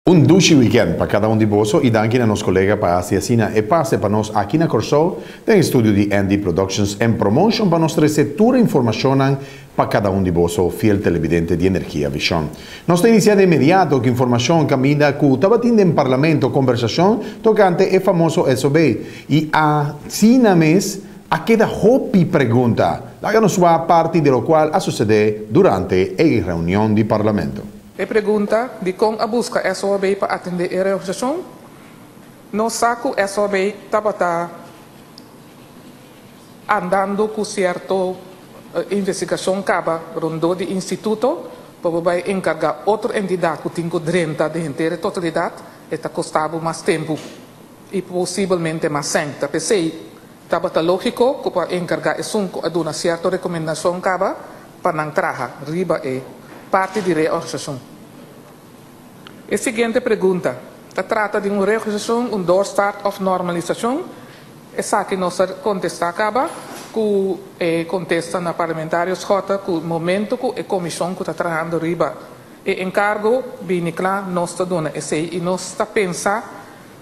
Un dushi weekend pa kada un di boso i danki na nos kolega pa hasi asina e pase pa nos aki na Kòrsou den estudio di ND Productions and Promotion pa nos trese tur informashonnan pa kada un di boso fiel televidente di Energia Vishon. Nos ta inisiá de inmediato ku informashon kaminda ku tabatin den Parlamento kombersashon tokante e famoso SOB i asina mes a keda hopi pregunta. Laga nos wak parti di lokual a susedé durante e reunion di Parlamento. E pregunta dikon a buska SOAB pa atendé e reorganisashon? Nos sa ku SOAB tabata andando ku sierto investigashon kaba rondó di instituto, pa bo bai enkargá otro entidat ku tin ku drenta den henter e totalidat, e ta kosta bo mas tempu i posibelmente mas sèn. Ta p'esei tabata lógiko ku pa enkargá esun ku a duna sierto rekomendashon kaba pa nan traha riba e parti di reorganisashon. E siguiente pregunta ta trata di un reorganisashon, un doorstart òf normalisashon? Esaki nos a kontestá kaba ku e kontesta na Parlamentario Schotte ku momento ku e komishon ku ta trahando riba e enkargo bini kla nos ta duna esei i nos ta pensa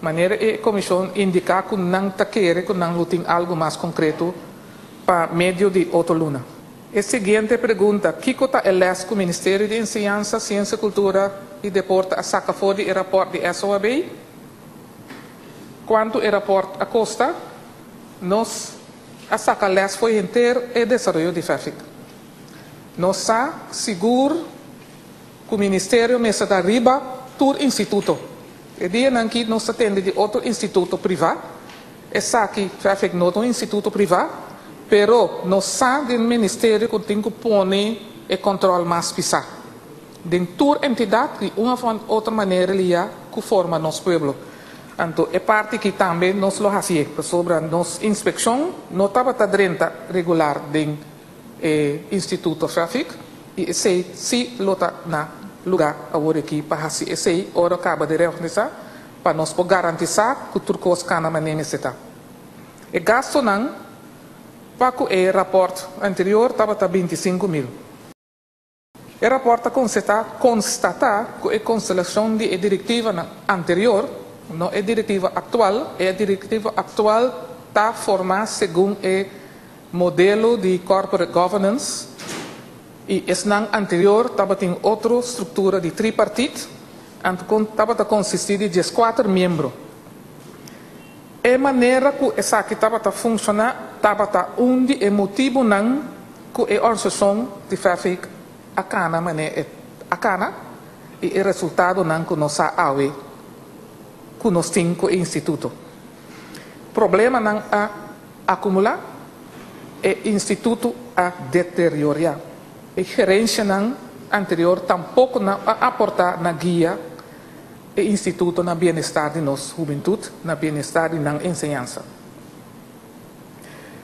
manera e komishon indiká ku nan ta kere ku nan lo tin algu mas konkreto pa medio di otro luna. E siguiente pregunta, Kiko ta e lès ku Ministerio di Enseñansa, Siensia, Kultura i Deporte a saka for di e rapòrt di SOAB? Kuantu e rapòrt a kosta? Nos a saka lès for henter e desaroyo di FEFFIK. Nos sa sigur ku Ministerio mester ta riba tur instituto. E dianan aki nos ta tende di otro instituto privá. Esaki, FEFFIK no ta un instituto privá, pero nos sa den Ministerio ku tin ku pone e kòntròl mas pisá den tur entidat di un òf otro manera lia ku forma nos pueblo. Anto e parti aki tambe nos lo hasié, pasobra nos inspekshon no tabata drenta regular den e instituto FEFFIK i esei sí lo ta na lugá awor aki pa hasi esei ora kaba di reorganisá pa nos por garantisá ku tur kos kana manera mester ta. E gastunan pa ku e rapòrt anterior tabata 25 mil. E rapòrt ta konstatá ku e konstelashon di e direktivanan anterior, no e direktiva aktual, e direktiva aktual ta formá segun e modelo di corporate governance i esnan anterior tabatin otro struktura di tripartit, anto tabata konsistí di 14 miembro. E manera ku esaki tabata funshoná tabata un di e motibunan ku e organisashon di FEFFIK a kana manera a kana i e resultadonan ku nos sa awe ku nos tin ku e instituto. Problemanan a akumulá, e instituto a deteriorá. E gerensianan anterior tampoko no a aportá na guia e instituto na bienestar di nos hubentut, na bienestar di nan enseñansa.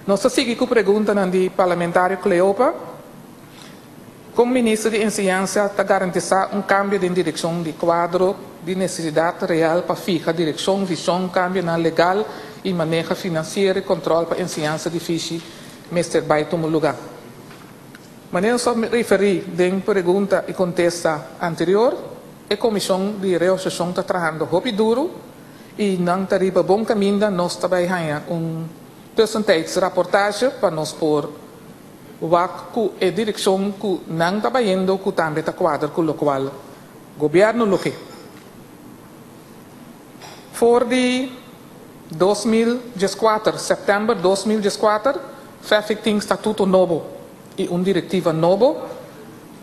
Nos ta sigui ku preguntanan di parlamentario Cleopa. Kon minister di Enseñansa ta garantisá un kambio di direkshon di kuadro di nesesidat real pa fiha direkshon, vishon, kambionan legal i maneho finansiero i kòntròl pa enseñansa difísil mester bai tuma lugá? Manera nos a referí den pregunta i kontesta anterior, e komishon di reorganisashon ta trahando hopi duru i nan ta riba bon kaminda. Nos ta bai haña un tussentijds rapportage pa nos por wak ku e direkshon ku nan ta bayendo ku tambe ta kuadra ku lokual gobièrnu lo ke. For di 2014, sèptèmber 2014, FEFFIK tin statuto nobo i un direktiva nobo,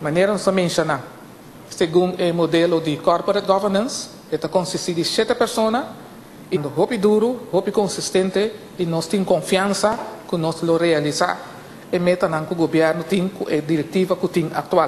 manera nos a menshoná, segun e modelo di corporate governance, ta konsistí di shete persona, i hopi duru, hopi konsistente, i nos tin konfiansa ku nos lo realisá e metanan ku gobièrnu tin ku e direktiva ku tin aktual.